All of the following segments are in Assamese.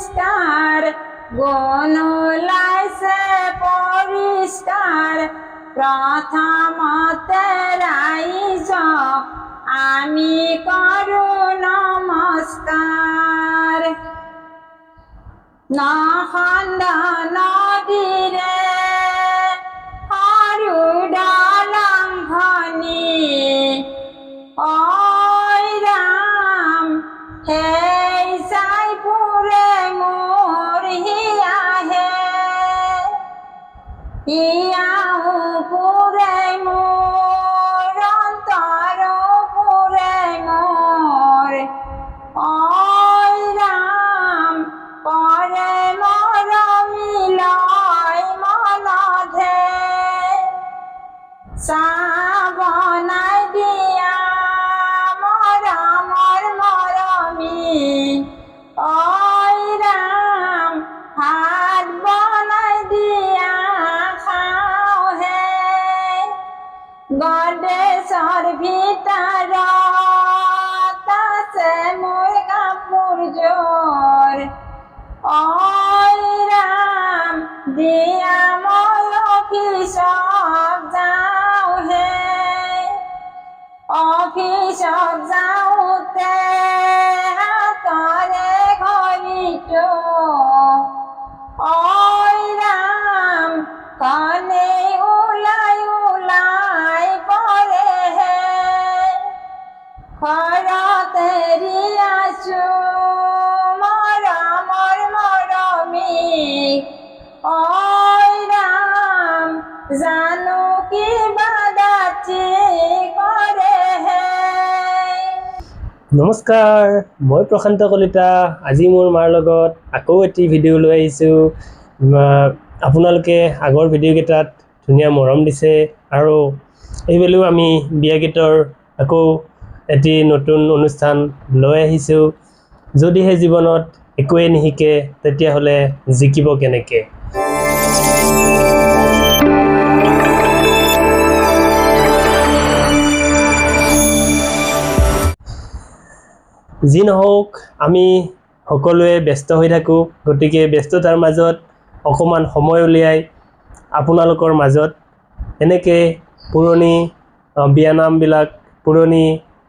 আৱিষ্কাৰ, গুণ ওলাইছে পৰিষ্কাৰ। প্ৰথমতে ৰাইজক আমি কৰোঁ নমস্কাৰ। নখন্দ নদীৰে সৰু দলং খনি, ঐ ৰাম, সেই চাই পুৰে মোৰ হিয়াহে, হিয়াও পুৰে মোৰ, অন্তৰ পুৰে মোৰ। ঐ ৰাম, পৰে মৰমি লয় মনতহে, চাহ বনাই দিয়া মৰমৰ মৰমী। ঐ ৰাম, ভাত বনাই দিয়া খাওঁহে। গডৰেজৰ ভিতৰত আছে মোৰ কাপোৰযোৰ, ঐ ৰাম, দিয়া মই অফিচত যাওঁহে। অফিচত যাওঁতে হাতৰে ঘড়ীটো, ঐ ৰাম, কনে ওলাই ওলাই পৰেহে। ঘৰত এৰি আছো মৰমৰ মৰমী, ঐ ৰাম, জানো কিবা দাঠি কৰেহে। নমস্কাৰ, মই প্ৰশান্ত কলিতা। আজি মোৰ মাৰ লগত আকৌ এটি ভিডিঅ' লৈ আহিছোঁ। আপোনালোকে আগৰ ভিডিঅ'কেইটাত ধুনীয়া মৰম দিছে আৰু এইবেলিও আমি বিয়া গীতৰ আকৌ এটি নতুন অনুষ্ঠান লৈ আহিছোঁ। যদিহে জীৱনত একোৱেই নিশিকে, তেতিয়াহ'লে জিকিব কেনেকৈ? যি নহওক, আমি সকলোৱে ব্যস্ত হৈ থাকোঁ, গতিকে ব্যস্ততাৰ মাজত অকণমান সময় উলিয়াই আপোনালোকৰ মাজত এনেকৈ পুৰণি বিয়ানামবিলাক, পুৰণি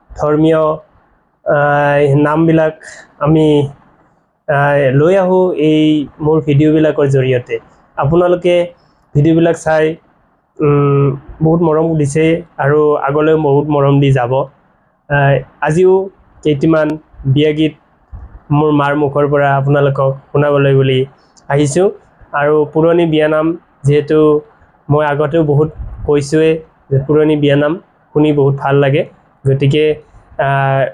ধৰ্মীয় নামবিলাক আমি লৈ আহোঁ এই মোৰ ভিডিঅ'বিলাকৰ জৰিয়তে। আপোনালোকে ভিডিঅ'বিলাক চাই বহুত মৰম দিছে আৰু আগলৈও বহুত মৰম দি যাব। আজিও কেইটিমান বিয়া গীত মোৰ মাৰ মুখৰ পৰা আপোনালোকক শুনাবলৈ বুলি আহিছোঁ। আৰু পুৰণি বিয়ানাম যিহেতু মই আগতেও বহুত কৈছোঁৱেই যে পুৰণি বিয়ানাম শুনি বহুত ভাল লাগে, গতিকে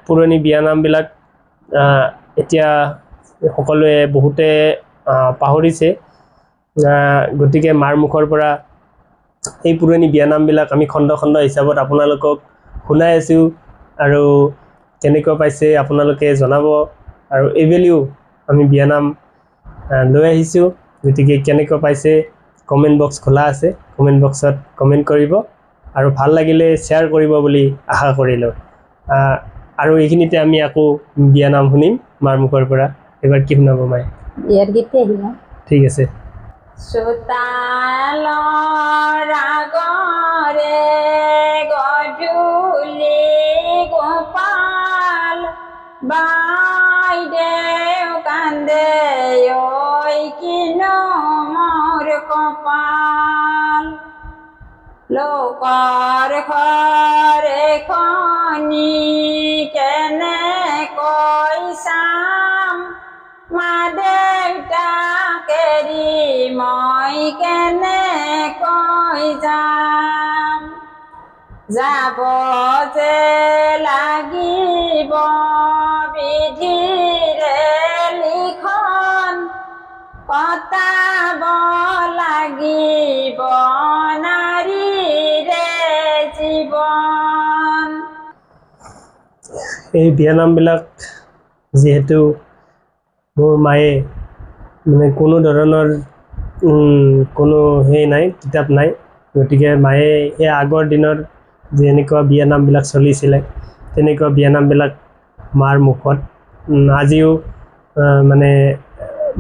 পুৰণি বিয়ানামবিলাক এতিয়া সকলোৱে বহুতে পাহৰিছে। গতিকে মাৰ মুখৰ পৰা সেই পুৰণি বিয়ানামবিলাক আমি খণ্ড খণ্ড হিচাপত আপোনালোকক শুনাই আছোঁ আৰু কেনেকুৱা পাইছে আপোনালোকে জনাব। আৰু এইবেলিও আমি বিয়ানাম লৈ আহিছোঁ, গতিকে কেনেকুৱা পাইছে কমেণ্ট বক্স খোলা আছে, কমেণ্ট বক্সত কমেণ্ট কৰিব আৰু ভাল লাগিলে শ্বেয়াৰ কৰিব বুলি আশা কৰিলোঁ। আৰু এইখিনিতে আমি আকৌ বিয়ানাম শুনিম মাৰ মুখৰ পৰা। এইবাৰ কি শুনাব মায়ে? বিয়াৰ গীতে আহিব। ঠিক আছে। চোতালৰ আগৰে গধূলি গোপাল বাইদেউ কান্দে, ঐ কিনো মোৰ কপাল। লোকৰ ঘৰে খনি কেনেকৈ চাম, মা দেউতাক এৰি মই কেনেকৈ যাম। যাব যে লাগিব বিধিৰে লিখন, কটাব লাগিব নাৰীৰে জীৱন। এই বিয়ানামবিলাক যিহেতু মোৰ মায়ে মানে কোনো ধৰণৰ কোনো সেই নাই, কিতাপ নাই, গতিকে মায়ে সেই আগৰ দিনৰ যেনেকুৱা বিয়ানামবিলাক চলিছিলে তেনেকুৱা বিয়ানামবিলাক মাৰ মুখত আজিও মানে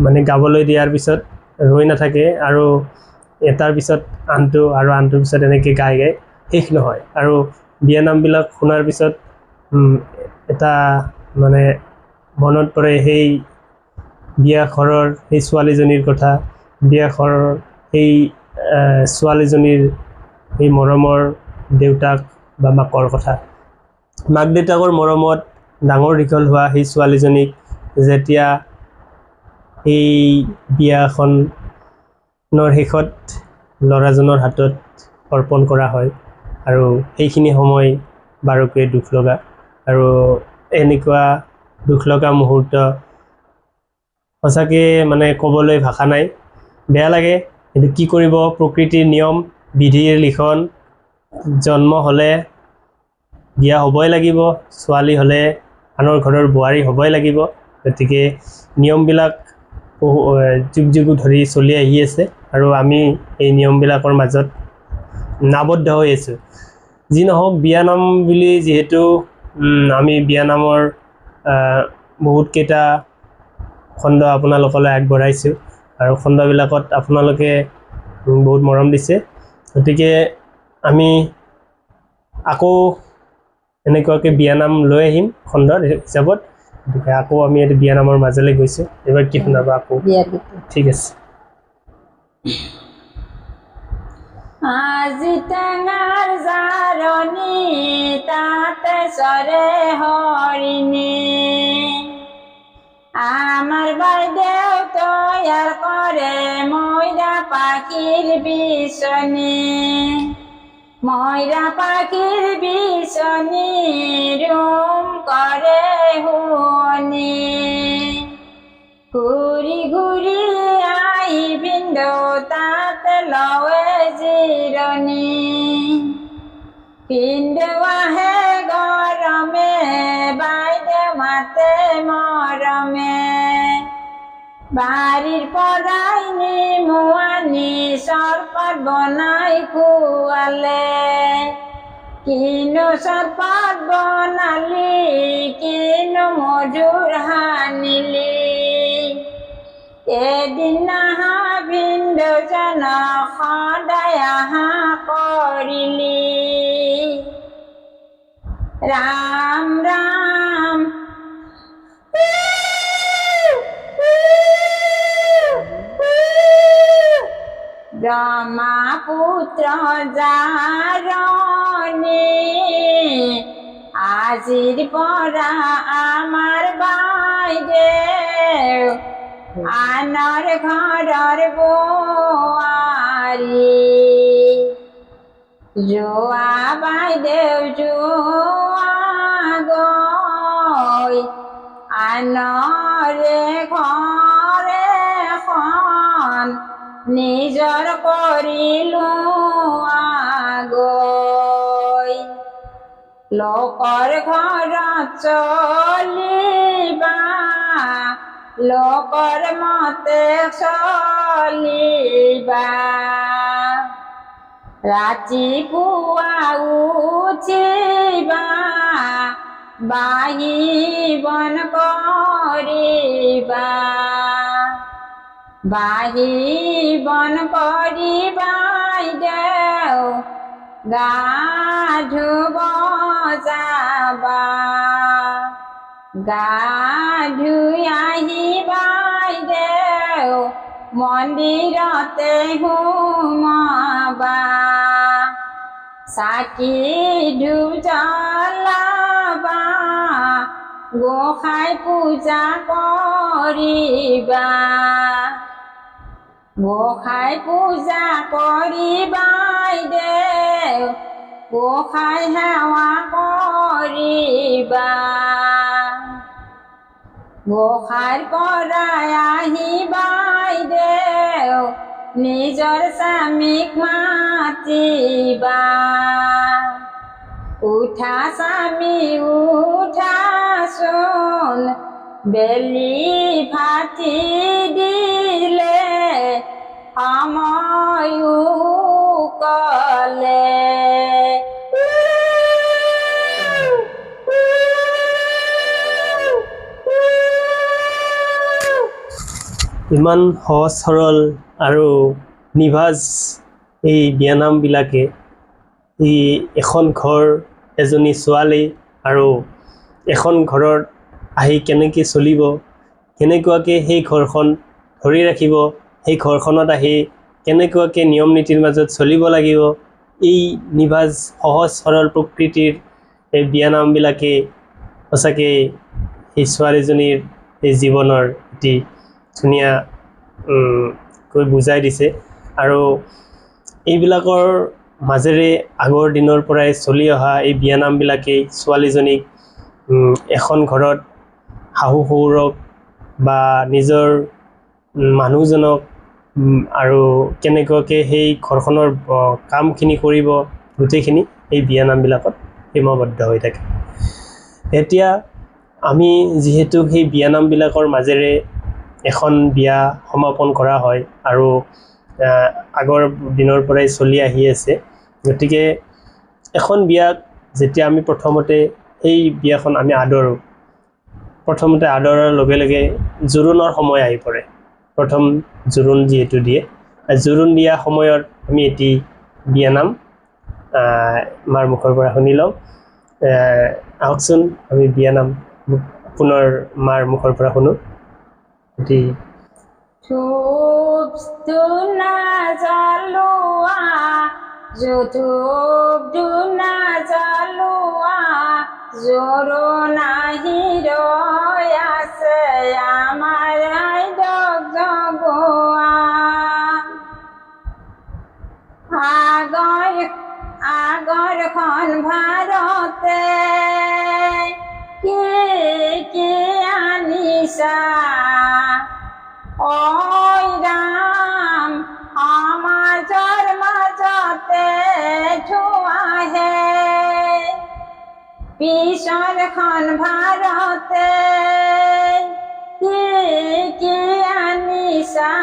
মানে গাবলৈ দিয়াৰ পিছত ৰৈ নাথাকে আৰু এটাৰ পিছত আনটো আৰু আনটোৰ পিছত এনেকৈ গাই গাই শেষ নহয়। আৰু বিয়ানামবিলাক শুনাৰ পিছত এটা মানে মনত পৰে সেই বিয়া ঘৰৰ সেই ছোৱালীজনীৰ কথা, বিয়া ঘৰৰ সেই ছোৱালীজনীৰ সেই মৰমৰ দেউতাক বা মাকৰ কথা। মাক দেউতাকৰ মৰমত ডাঙৰ দীঘল হোৱা সেই ছোৱালীজনীক যেতিয়া সেই বিয়াখনৰ শেষত ল'ৰাজনৰ হাতত অৰ্পণ কৰা হয়, আৰু সেইখিনি সময় বাৰুকৈয়ে দুখ লগা। আৰু এনেকুৱা দুখ লগা মুহূৰ্ত সঁচাকৈ মানে ক'বলৈ ভাষা নাই, বেয়া লাগে। কিন্তু কি কৰিব, প্ৰকৃতিৰ নিয়ম, বিধিৰ লিখন, জন্ম হ'লে বিয়া হ'বই লাগিব, ছোৱালী হ'লে আনৰ ঘৰৰ বোৱাৰী হ'বই লাগিব। গতিকে নিয়মবিলাক বহু যুগ যুগ ধৰি চলি আহি আছে আৰু আমি এই নিয়মবিলাকৰ মাজত আবদ্ধ হৈ আছোঁ। যি নহওক, বিয়ানাম বুলি যিহেতু আমি বিয়ানামৰ বহুতকেইটা খণ্ড আপোনালোকলৈ আগবঢ়াইছোঁ আৰু খণ্ডবিলাকত আপোনালোকে বহুত মৰম দিছে। গতিকে আমি আকৌ এনেকুৱাকৈ বিয়ানাম লৈ আহিম খণ্ড হিচাপত। গতিকে আকৌ আমি এইটো বিয়ানামৰ মাজলৈ গৈছোঁ। এইবাৰ কি শুনাবা আকৌ? ঠিক আছে। আজি টেঙাৰ জাৰণি তাতে চৰে হৰিণী, আমাৰ বাইদেউ তৈয়াৰ কৰে ময়ৰা পাখিৰ বিচনী, ময়ৰা পাখিৰ বিচনী ৰুম কৰে শুৱনি। ঘূৰি ঘূৰি আহি ভিন্দৌ তাতে লৱে জিৰণি, ভিন্দৌ আহে গৰমে বাইদেউ মাতে মৰমে, বাৰীৰ পৰাই নেমু আনি চৰপত বনাই খুৱালে, কিনো চৰপত বনালি কিনো মধুৰ সানিলি, এদিন নাহা ভিন্দৌজন সদায় আহা কৰিলি। ৰাম ৰাম ব্ৰহ্মপুত্ৰ জাৰণি, আজিৰ পৰা আমাৰ বাইদেউ আনৰ ঘৰৰ বোৱাৰী। যোৱা বাইদেউ যোৱা গৈ আনৰে ঘৰ এখন নিজৰ কৰিলো আগৈ, লোকৰ ঘৰত চলিবা লোকৰ মতে চলিবা, ৰাতিপুৱা উঠিবা বাহি বন কৰিবা, বাহি বন কৰি বাইদেউ গা ধুব যাবা, গা ধুই আহি বাইদেউ মন্দিৰতে সোমাবা, চাকি ধূপ জ্বলাবা গোসাঁই পূজা কৰিবা, গোসাঁই পূজা কৰি বাইদেউ গোসাঁই সেৱা কৰিবা, গোসাঁইৰ পৰা আহি বাইদেউ নিজৰ স্বামীক মাতিবা, উঠা স্বামী উঠাচোন বেলি ফাটি দিলে সময় কলে। ইমান সহজ সৰল আৰু নিভাঁজ এই বিয়ানামবিলাকে এই এখন ঘৰ, এজনী ছোৱালী আৰু এখন ঘৰত আহি কেনেকৈ চলিব, কেনেকুৱাকৈ সেই ঘৰখন ধৰি ৰাখিব, সেই ঘৰখনত আহি কেনেকুৱাকৈ নিয়ম নীতিৰ মাজত চলিব লাগিব, এই নিভাঁজ সহজ সৰল প্ৰকৃতিৰ এই বিয়ানামবিলাকে সঁচাকৈ সেই ছোৱালীজনীৰ এই জীৱনৰ এটি ধুনীয়া কৈ বুজাই দিছে। আৰু এইবিলাকৰ মাজেৰে আগৰ দিনৰ পৰাই চলি অহা এই বিয়ানামবিলাকেই ছোৱালীজনীক এখন ঘৰত শাহু শহুৰক বা নিজৰ মানুহজনক আৰু কেনেকুৱাকৈ সেই ঘৰখনৰ কামখিনি কৰিব, গোটেইখিনি এই বিয়ানামবিলাকত সীমাবদ্ধ হৈ থাকে। এতিয়া আমি যিহেতু সেই বিয়ানামবিলাকৰ মাজেৰে এখন বিয়া সমাপন কৰা হয় আৰু আগৰ দিনৰ পৰাই চলি আহি আছে, গতিকে এখন বিয়াক যেতিয়া আমি প্ৰথমতে সেই বিয়াখন আমি আদৰোঁ, প্ৰথমতে আদৰাৰ লগে লগে জোৰোণৰ সময় আহি পৰে। প্ৰথম জোৰোণ যিহেতু দিয়ে, জোৰোণ দিয়া সময়ত আমি এটি বিয়ানাম মাৰ মুখৰ পৰা শুনি লওঁ। আহকচোন আমি বিয়ানাম পুনৰ মাৰ মুখৰ পৰা শুনো। এটি ধূপ ধূনা জ্বলোৱা, ধূপ ধূনা জ্বলোৱা, জোৰোণ আহি ৰৈ আছে আমাৰ ৰাইজক জগোৱা। আগৰ আগৰখন ভাৰতে কি কি আনিছা, ঐ ৰাম সমাজৰ মাজতে থোৱাহে। পিছৰখন ভাৰতে কি কি আনিছা,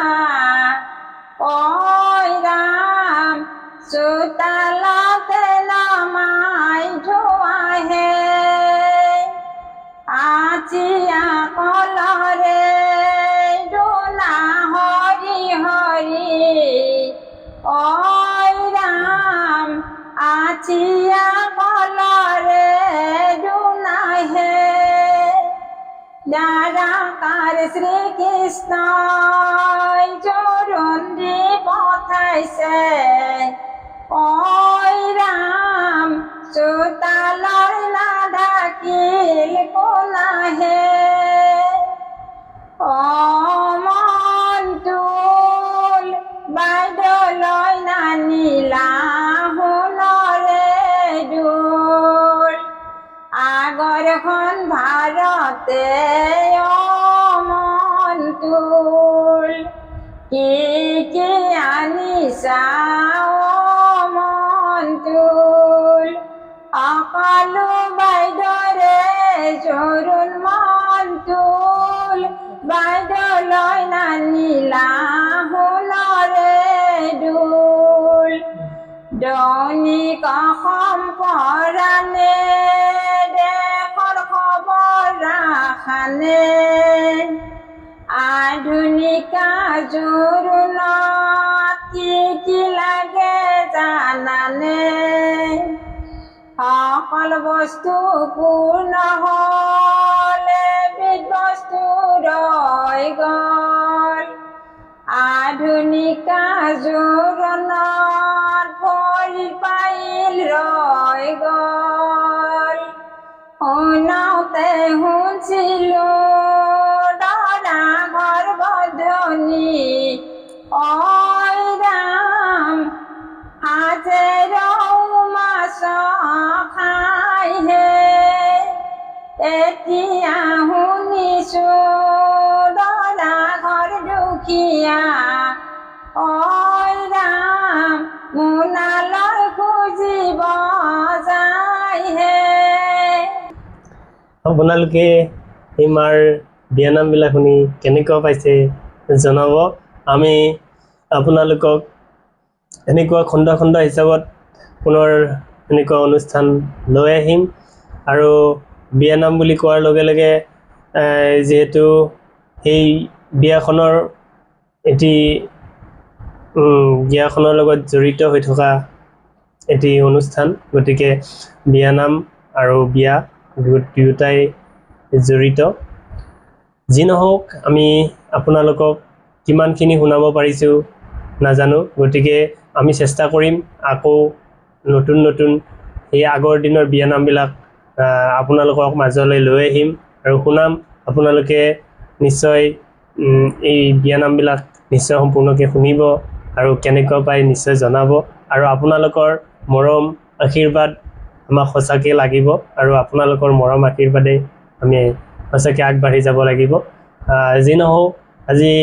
ঐ ৰাম চোতালতে নমাই থোৱাহে। আচিয়া কলৰে দোলা হৰি হৰি, ঐ ৰাম আচিয়া কলৰে দোলাহে। দ্বাৰকাৰ শ্ৰীকৃষ্ণই জোৰোণ দি পঠাইছে, ঐ ৰাম চোতালৰ নাঢাকিল কোলাহে। অ মনটোল বাইদেউলৈ নানিলা সোণৰে দোল, আগৰখন ভাৰতে অ মনটোল কি কি আনিছা, অ মনটোল সকলো বাইদেউৰে জোৰোণ মনটোল বাইদেউলৈ নানিলা সোণৰে দোল। দৈনিক অসম পৰাণে দেশৰ খবৰ ৰাখানে, আধুনিক জোৰোণত কি কি লাগে জানানে? সকল বস্তু পূৰ্ণ হ'লে এবিধ বস্তু ৰৈ গ'ল, আধুনিক জোৰোণত ভৰি পাইল ৰৈ গ'ল। শুনাওতে শুনছিলো দৰা ঘৰ বধনি, ঐ ৰাম সাজে ৰৌ মাছ খাইহে। এতিয়া শুনিছো দৰা ঘৰ দুখীয়া, ঐ ৰাম মোনালৈ খুজিব যায়হে। আপোনালোকে এই মাৰ বিয়ানামবিলাক শুনি কেনেকুৱা পাইছে জনাব। আমি আপোনালোকক এনেকুৱা খণ্ড খণ্ড হিচাপত পুনৰ এনেকুৱা অনুষ্ঠান লৈ আহিম। আৰু বিয়ানাম বুলি কোৱাৰ লগে লগে যিহেতু সেই বিয়াখনৰ এটি বিয়াখনৰ লগত জড়িত হৈ থকা এটি অনুষ্ঠান। গতিকে বিয়ানাম আৰু বিয়া দুয়োটাই জড়িত। যি নহওক, আমি আপোনালোকক কিমানখিনি শুনাব পাৰিছোঁ নাজানো। গতিকে আমি চেষ্টা কৰিম আকৌ নতুন নতুন সেই আগৰ দিনৰ বিয়ানামবিলাক আপোনালোকক মাজলৈ লৈ আহিম আৰু শুনাম। আপোনালোকে নিশ্চয় এই বিয়ানামবিলাক নিশ্চয় সম্পূৰ্ণকৈ শুনিব আৰু কেনেকুৱা পায় নিশ্চয় জনাব। আৰু আপোনালোকৰ মৰম আশীৰ্বাদ আমাক সঁচাকৈ লাগিব আৰু আপোনালোকৰ মৰম আশীৰ্বাদেই আমি সঁচাকৈ আগবাঢ়ি যাব লাগিব। যি নহওক, আজি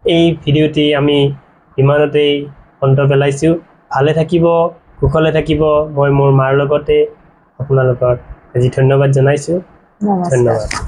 এই ভিডিঅ'টি আমি ইমানতেই অন্ত পেলাইছোঁ। ভালে থাকিব, কুশলে থাকিব। মই মোৰ মাৰ লগতে আপোনালোকক আজি ধন্যবাদ জনাইছোঁ। নমস্কাৰ। ধন্যবাদ।